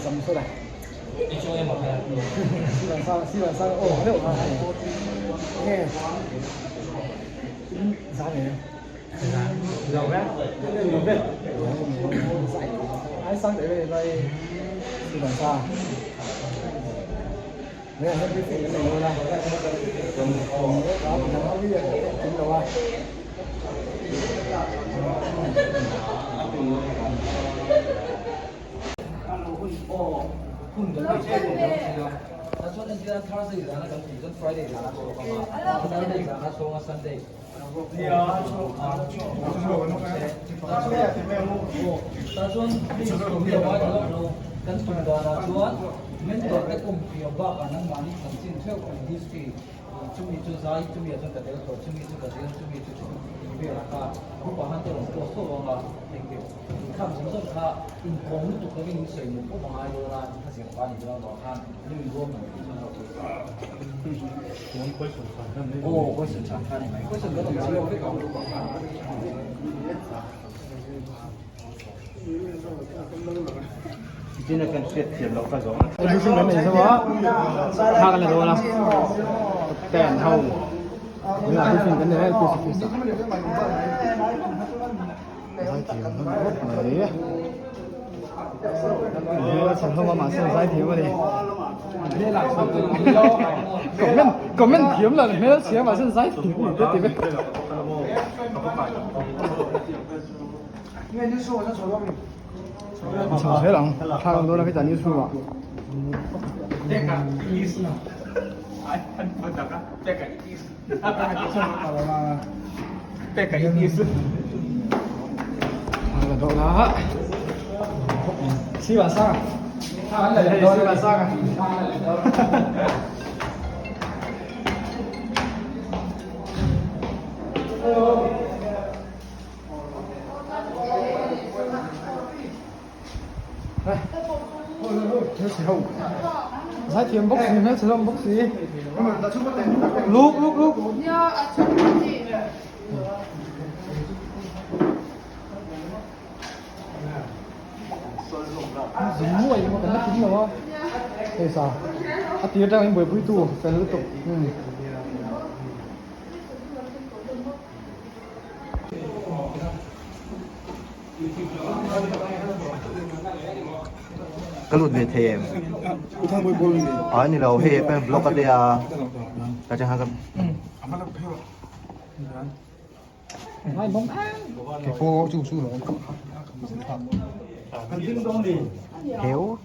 什么出来？四万三，四万三，哦，六啊，哎，啥名？有咩？有咩？哎，生仔咩？四万三。你係一啲飛緊嚟㗎啦，同搞唔同啲嘢點做啊？Ka lut ve thei em? A ni lo hei pen vlog a te a ka chang ha ka Héo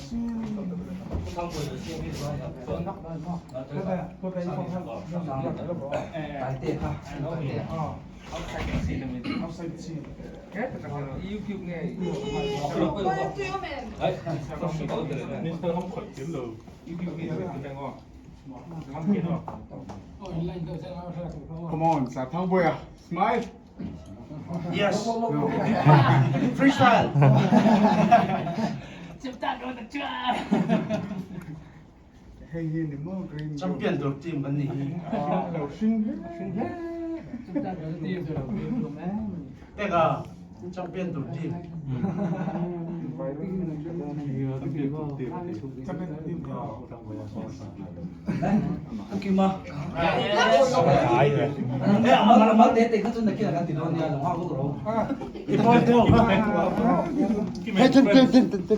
Sawle sawle Come on, sa thang boy ah. Smile. Yes. Freestyle. Hei hi ni mo green. Champion tur team kan ni hi. Lo hring hle hring hle. Teka champion tur team.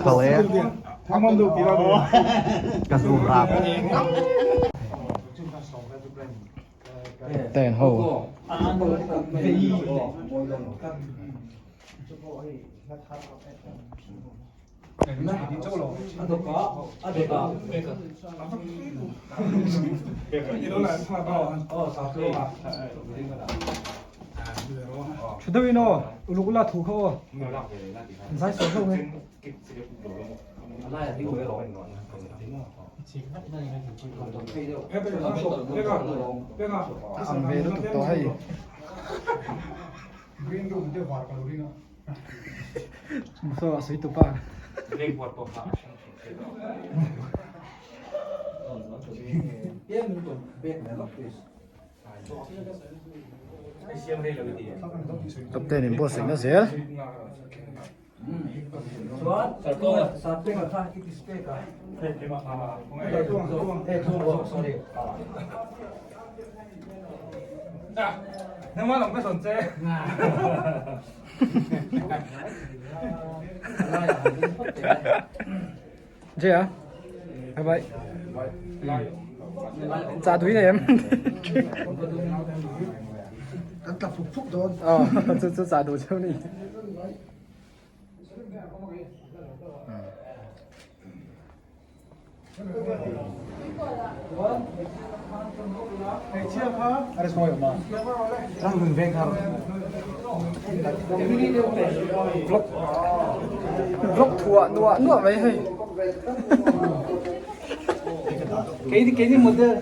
Khâu e Ka zoom rap Ten ho. Thudawin aw, uluk ula thu kha aw. Zai sawi hlauh nge. A ang ve lutuk tawh hei. Saw a sawi tupa. Top ten in buatsaihna zel. Jaya, bye bye. Cha tui nei em. Kan tla fuk fuk dawn. Ờ, chu chu cha du cheu ni. Vlog vlog thuah nuah nuah mai hei. Keini keini model.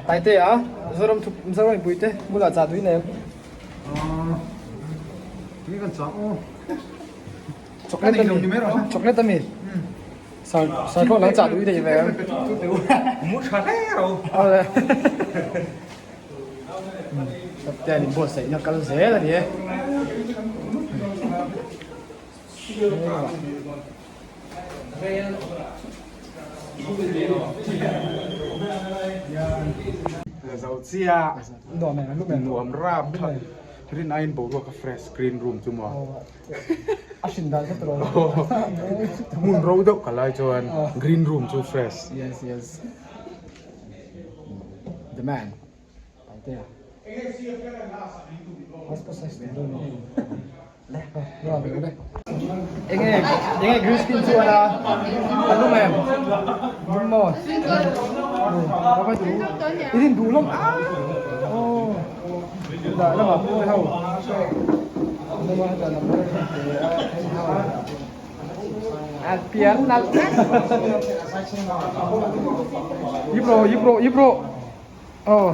Taite a Zoram thu Zoram mipui te bulah chah tui nei em? Tui kan chah aw. Chocolate ami chocolate ami sar sar thlawh lang chah tui thei ve em? Mu tha hle ro. Awle. Captain in buatsaihna kal zel a ni e. Zo chia Nuam em lu em nuam rap tha rin aiin boruak a fresh green room chu maw a hrin dan kha tawh hmun ro deuh ka lai chuan green room chu fresh yes yes the man Taitea passport size tur dawn ni Enge enge green screen chu ana a lum em lum maw ka va duh i rin duh lawm a aw dah lamah pawh ho lama hetah lam pawh a te a then ho a pian nalh yip rawh yip rawh yip rawh aw.